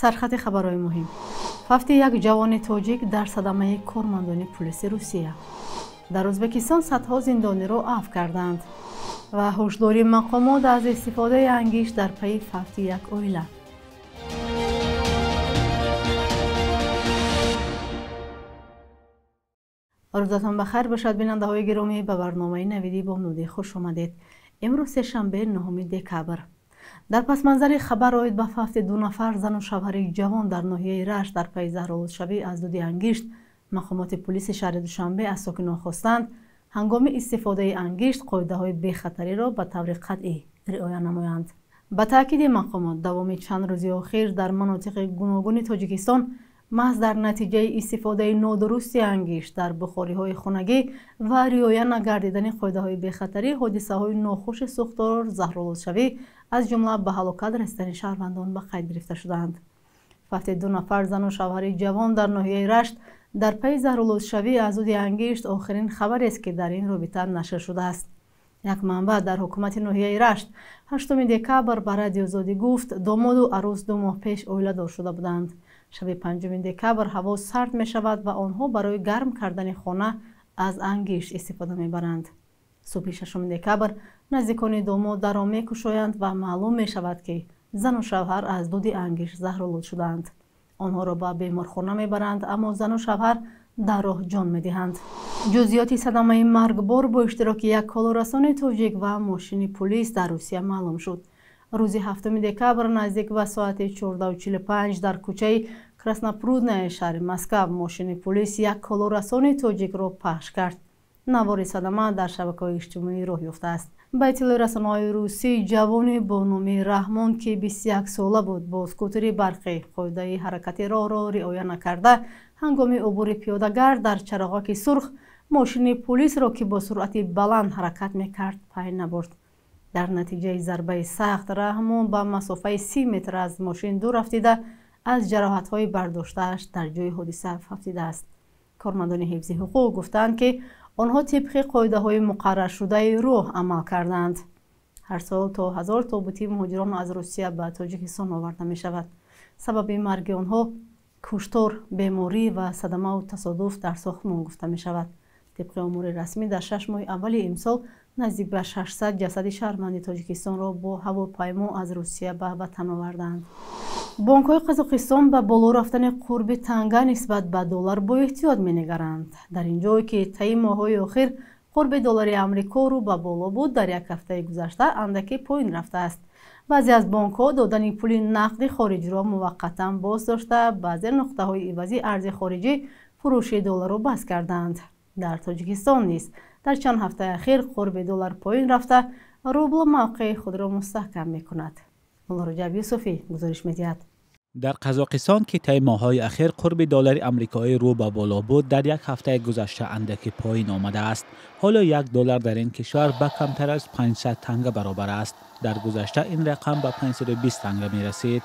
Сархати хабарҳои муҳим. Фавти як ҷавони тоҷик дар садамаи кормандони пулиси Русия. Дар Ӯзбекистон садҳо зиндониро афв карданд ва ҳушдории мақомот аз истифодаи ангишт дар пайи фавти як оила. Рӯзатон ба хайр бошад, бинандаҳои гиромӣ, ба барномаи навиди бомдодӣ хуш омадед. Имрӯз сешанбе, 9 декабр. Дар пасманзари хабар оид ба фавти ду нафар зану шавҳари ҷавон дар ноҳияи Рашт дар пайи заҳролудшавӣ аз дуди ангишт, мақомоти пулиси шаҳри Душанбе аз сокинон хостанд ҳангоми истифодаи ангишт қоидаҳои бехатариро ба таври қатъӣ риоя намоянд. Ба таъкиди мақомот, давоми чанд рӯзи охир дар манотиқи гуногуни Тоҷикистон маҳз дар натиҷаи истифодаи нодурусти ангишт дар бухориҳои хонагӣ ва риоя нагардидани қоидаҳои бехатарӣ ҳодисаҳои нохуши сӯхтор, заҳролудшавӣ, аз ҷумла ба ҳалокат расидани шаҳрвандон ба қайд гирифта шудаанд. Фавти ду нафар зану шавҳари ҷавон дар ноҳияи Рашт дар пайи заҳролудшавӣ аз дуди ангишт охирин хабарест, ки дар ин робита нашр шудааст. Як манбаъ дар ҳукумати ноҳияи Рашт 8 декабр ба Радиозодӣ гуфт, домоду арӯс 2 моҳ пеш оиладор шуда буданд. Шаби 5 декабр ҳаво сард мешавад ва онҳо барои гарм кардани хона аз ангишт истифода мебаранд. Субҳи 6 декабр наздикони домод дарро мекушоянд ва маълум мешавад, ки зану шавҳар аз дуди ангишт заҳролуд шудаанд. Онҳоро ба беморхона мебаранд, аммо зану шавҳар дар роҳ ҷон медиҳанд. Ҷузъиёти садамаи маргбор бо иштироки як колорасони тоҷик ва мошини пулис дар Русия маълум шуд. Рӯзи 7 декабр наздик ба соати 14:45 дар кӯчаи Краснопрудная шаҳри Москва мошини пулис як колорасони тоҷикро пахш кард. Навори садама дар шабакаҳои иҷтимоӣ роҳ ёфтааст. Ба иттилои расонаҳои русӣ, ҷавоне бо номи Раҳмон, ки 21 сола буд, бо скутери барқӣ қоидаи ҳаракати роҳро риоя накарда, ҳангоми убури пиёдагард дар чароғаки сурх мошини пулисро, ки бо суръати баланд ҳаракат мекард, пай набурд. Дар натиҷаи зарбаи сахт Раҳмон ба масофаи 30 метр аз мошин дур рафтида, аз ҷароҳатҳои бардоштааш дар ҷои ҳодиса фавтидааст. Кормандони ҳифзи ҳуқуқ гуфтаанд, ки онҳо тибқи қоидаҳои муқарраршудаи роҳ амал карданд. Ҳар сол то 1000 тобути муҳоҷирон аз Русия ба Тоҷикистон оварда мешавад. Сабаби марги онҳо куштор, беморӣ ва садамаву тасодуф дар сохтмон гуфта мешавад. Тибқи омори расмӣ, дар 6 моҳи аввали имсол наздик ба 600 ҷасади шаҳрванди Тоҷикистонро бо ҳавопаймо аз Русия ба ватан оварданд. Бонкҳои Қазоқистон ба боло рафтани қурби танга нисбат ба доллар бо эҳтиёт менигаранд. Дар ин ҷое ки таи моҳҳои охир қурби доллари Амрико рӯ ба боло буд, дар як ҳафтаи гузашта андаке поин рафтааст. Баъзе аз бонкҳо додани пули нақди хориҷиро муваққатан боз дошта, баъзе нуқтаҳои ивази арзи хориҷӣ фурӯши долларро бас карданд. Дар Тоҷикистон низ дар чанд ҳафтаи ахир қурби доллар поин рафта, рубл мавқеи худро мустаҳкам мекунад. Муллораҷаб Юсуфӣ гузориш медиҳад. Дар Қазоқистон, ки таи моҳҳои ахир қурби доллари амрикоӣ рӯ ба боло буд, дар як ҳафтаи гузашта андаке поин омадааст. Ҳоло 1 доллар дар ин кишвар ба камтар аз 500 танга баробар аст. Дар гузашта ин рақам ба 520 танга мерасид.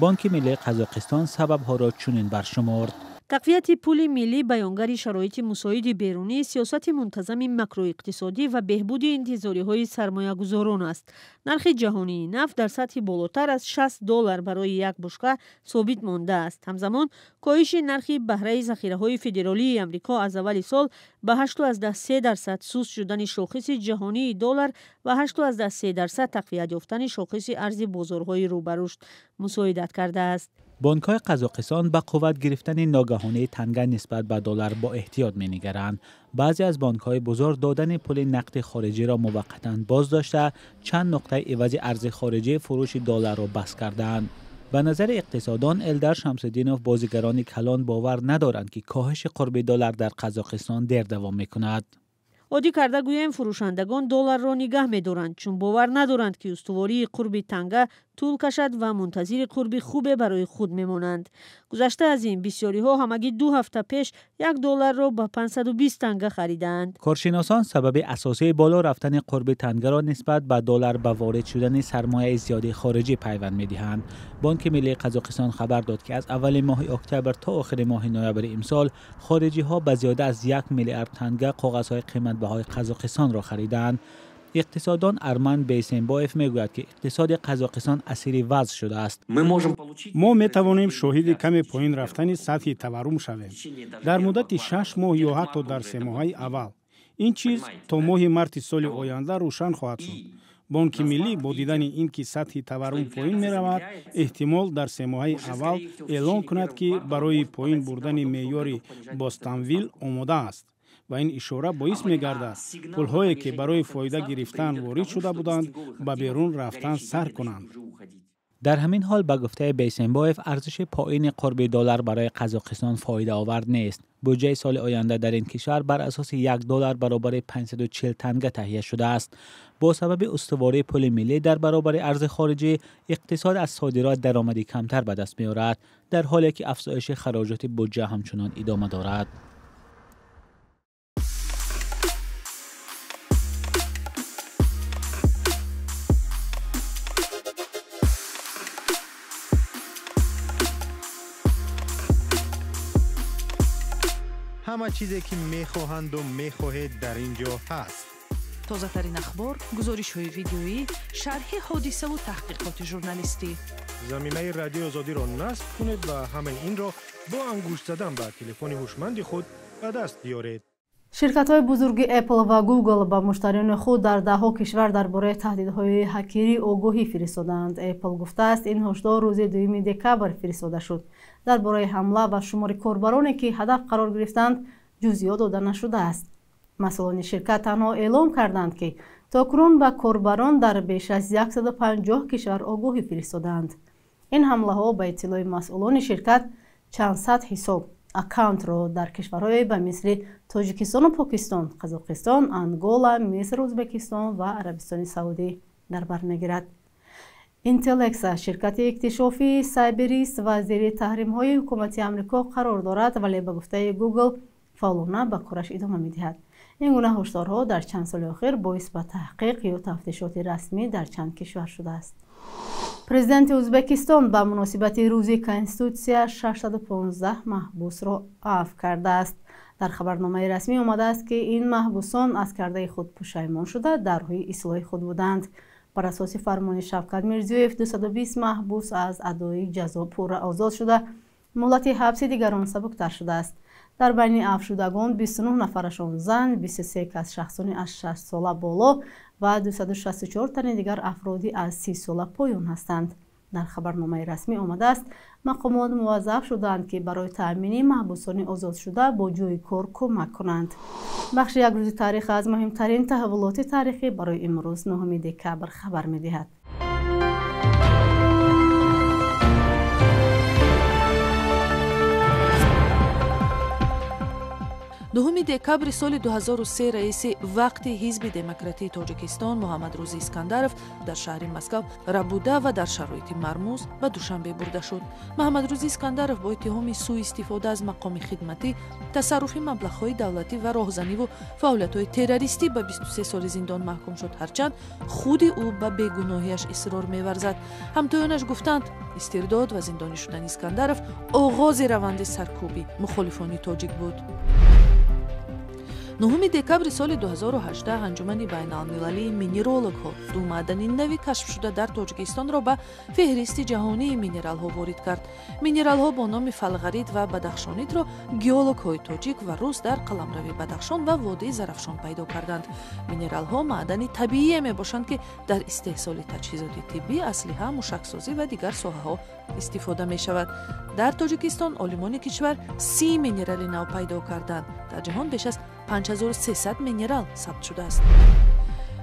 Бонки миллии Қазоқистон сабабҳоро чунин баршумурд. Тақвияти пули миллӣ баёнгари шароити мусоиди берунӣ, сиёсати мунтазами макроиқтисодӣ ва беҳбуди интизориҳои сармоягузорон аст. Нархи ҷаҳонии нафт дар сатҳи болотар аз 60 доллар барои як бушка собит мондааст. Ҳамзамон коҳиши нархи баҳраи захираҳои федералии Амрико аз аввали сол ба 8,3% суст шудани шохиси ҷаҳонии доллар ва 8,3% тақвият ёфтани шохиси арзи бозорҳои рӯ ба рушд мусоидат кардааст. Бонкҳои Қазоқистон ба қувват гирифтани ногаҳонии танга нисбат ба доллар бо эҳтиёт менигаранд. Баъзе аз бонкҳои бузург додани пули нақди хориҷиро муваққатан боз дошта, чанд нуқтаи ивази арзи хориҷӣ фурӯши долларро бас карданд. Ба назари иқтисодон Элдар Шамсиддинов, бозигарони калон бовар надоранд, ки коҳиши қурби доллар дар Қазоқистон дер давом мекунад. Оддӣ карда гӯем, фурӯшандагон долларро нигаҳ медоранд, чун бовар надоранд, ки устувории қурби танга тӯл кашад ва мунтазири қурби хубе барои худ мемонанд. Гузашта аз ин, бисёриҳо ҳамагӣ 2 ҳафта пеш 1 долларро ба 520 танга харидаанд. Коршиносон сабаби асосии боло рафтани қурби тангаро нисбат ба доллар ба ворид шудани сармояи зиёди хориҷӣ пайванд медиҳанд. Бонки миллии Қазоқистон хабар дод, ки аз аввали моҳи октябр то охири моҳи ноябри имсол хориҷиҳо ба зиёда аз 1 миллиард танга коғазҳои қиматбаҳои Қазоқистонро харидаанд. Иқтисоддон Арман Бейсембоев мегӯяд, ки иқтисоди Қазоқистон асири вазъ шудааст. Мо метавонем шоҳиди каме поин рафтани сатҳи таваррум шавем дар муддати 6 моҳ ё ҳатто дар семоҳаи аввал. Ин чиз то моҳи марти соли оянда рӯшан хоҳад шуд. Бонки миллӣ бо дидани ин ки сатҳи таваррум поин меравад, эҳтимол дар семоҳаи аввал эълон кунад, ки барои поин бурдани меъёри бозтамвил омода аст. Ва ин ишора боис мегардад, пулҳое ки барои фоида гирифтан ворид шуда буданд, ба берун рафтан сар кунанд. Дар ҳамин ҳол, ба гуфтаи Бейсембоев, арзиши поини қурби доллар барои Қазоқистон фоидаовар нест. Буҷаи соли оянда дар ин кишвар бар асоси 1 доллар баробари 540 танга таҳия шудааст. Бо сабаби устувории пули миллӣ дар баробари арзи хориҷӣ, иқтисод аз содирот даромади камтар ба даст меорад, дар ҳоле ки афзоиши хароҷоти буҷа ҳамчунон идома дорад. Ҳама чизе ки мехоҳанду мехоҳед дар ин ҷо ҳаст. Тозатарин ахбор, гузоришҳои видеоӣ, шарҳи ҳодисаву таҳқиқоти журналистӣ. Замимаи Радиои Озодиро насб кунед ва ҳамаи инро бо ангушт задан ба телефони ҳушманди худ ба даст биёред. Ширкатҳои бузурги Apple ва Google ба муштариёни худ дар даҳҳо кишвар дар бораи таҳдидҳои ҳакерӣ огоҳӣ фиристодаанд. Apple гуфтааст, ин ҳушдор рӯзи 2 декабр фиристода шуд. Дар бораи ҳамла ва шумори корбароне ки ҳадаф қарор гирифтанд, ҷузъиёт дода нашудааст. Масъулони ширкат танҳо эълом карданд, ки то кунун ба корбарон дар беш аз 150 кишвар огоҳӣ фиристодаанд. Ин ҳамлаҳо ба иттилои масъулони ширкат чанд сад ҳисоб аккаунтро дар кишварҳое ба мисли Тоҷикистону Покистон, Қазоқистон, Ангола, Миср, Ӯзбекистон ва Арабистони Саудӣ дар бар мегирад. Интелекса ширкати иктишофии сайберист ва зери таҳримҳои ҳукумати Амрико қарор дорад, вале ба гуфтаи Google фаъолона ба кораш идома медиҳад. Ин гуна ҳушдорҳо дар чанд соли охир боис ба таҳқиқ ё тафтишоти расмӣ дар чанд кишвар шудааст. Президенти Ӯзбекистон ба муносибати рӯзи Конститутсия 615 маҳбусро афв кардааст. Дар хабарномаи расмӣ омадааст, ки ин маҳбусон аз кардаи худ пушаймон шуда, дар рӯҳи ислоҳи худ буданд. Бар асоси фармони Шавкат Мирзиёев, 220 маҳбус аз адои ҷазо пурра озод шуда, муҳлати ҳабси дигарон сабуктар шудааст. Дар байни афвшудагон 29 нафарашон зан, 23 кас шахсони аз 6 сола боло ва 264 тани дигар афроди аз 30 сола поён ҳастанд. Дар хабарномаи расмӣ омадааст, мақомот муваззаф шуданд, ки барои таъмини маҳбусони озодшуда бо ҷойи кор кӯмак кунанд. Бахши як рӯзи таърих аз муҳимтарин таҳаввулоти таърихӣ барои имрӯз 9 декабр хабар медиҳад. Дуҳуми декабри соли 2003 раиси вақти Ҳизби демократии Тоҷикистон Муҳаммадрӯзи Искандаров дар шаҳри Москав рабуда ва дар шароити мармуз ба Душанбе бурда шуд. Муҳаммадрӯзи Искандаров бо иттиҳоми сӯистифода аз мақоми хидматӣ, тасарруфи маблағҳои давлатӣ ва роҳзаниву фаъолиятҳои террористӣ ба 23 соли зиндон маҳкум шуд, ҳарчанд худи ӯ ба бегуноҳиаш исрор меварзад. Ҳамтоёнаш гуфтанд, истирдод ва зиндонӣ шудани Искандаров оғози раванди саркӯби мухолифони тоҷик буд. 9 декабри соли 2018 Анҷумани байналмилалии минералогҳо ду маъдани нави кашфшуда дар Тоҷикистонро ба феҳристи ҷаҳонии минералҳо ворид кард. Минералҳо бо номи фалғарид ва бадахшонидро геологҳои тоҷик ва рус дар қаламрави Бадахшон ва водии Зарафшон пайдо карданд. Минералҳо маъдани табиие мебошанд, ки дар истеҳсоли таҷҳизоти тиббӣ, аслиҳа, мушаксозӣ ва дигар соҳаҳо истифода мешавад. Дар Тоҷикистон олимони кишвар 30 минерали нав пайдо карданд. Дар ҷаҳон беш аз 5300 минерал сабт шудааст.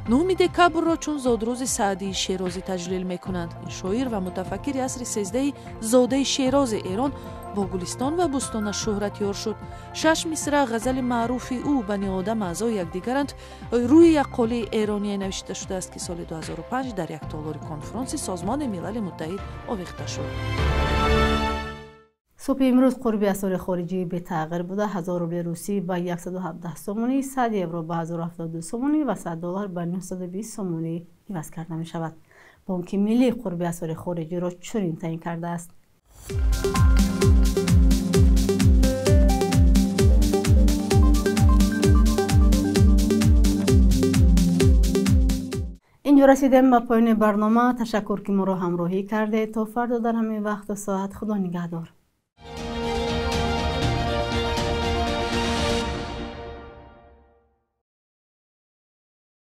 9 декабрро чун зодрӯзи Саъдии Шерозӣ таҷлил мекунанд. Ин шоир ва мутафаккири асри 13 зодаи Шерози Эрон бо Гулистон ва Бӯстонаш шӯҳратёр шуд. 6 мисра ғазали маъруфи ӯ «Бани одам аъзои якдигаранд» рӯи як қолии эрония навишта шудааст, ки соли 2005 дар як толори конфронси Созмони Милали Муттаҳид овехта шуд. Субҳи имрӯз қурби асъори хориҷӣ бетағйир буда, 1000 рубли русӣ ба 117 сомонӣ, 100 евро ба 1072 сомонӣ ва 100 доллар ба 920 сомонӣ иваз карда мешавад. Бонки миллӣ қурби асъори хориҷиро чунин таъин кардааст. Ҳаминҷо расидем ба поёни барнома. Ташаккур, ки моро ҳамроҳӣ кардед. То фардо дар ҳамин вақту соат, Худо нигаҳдор.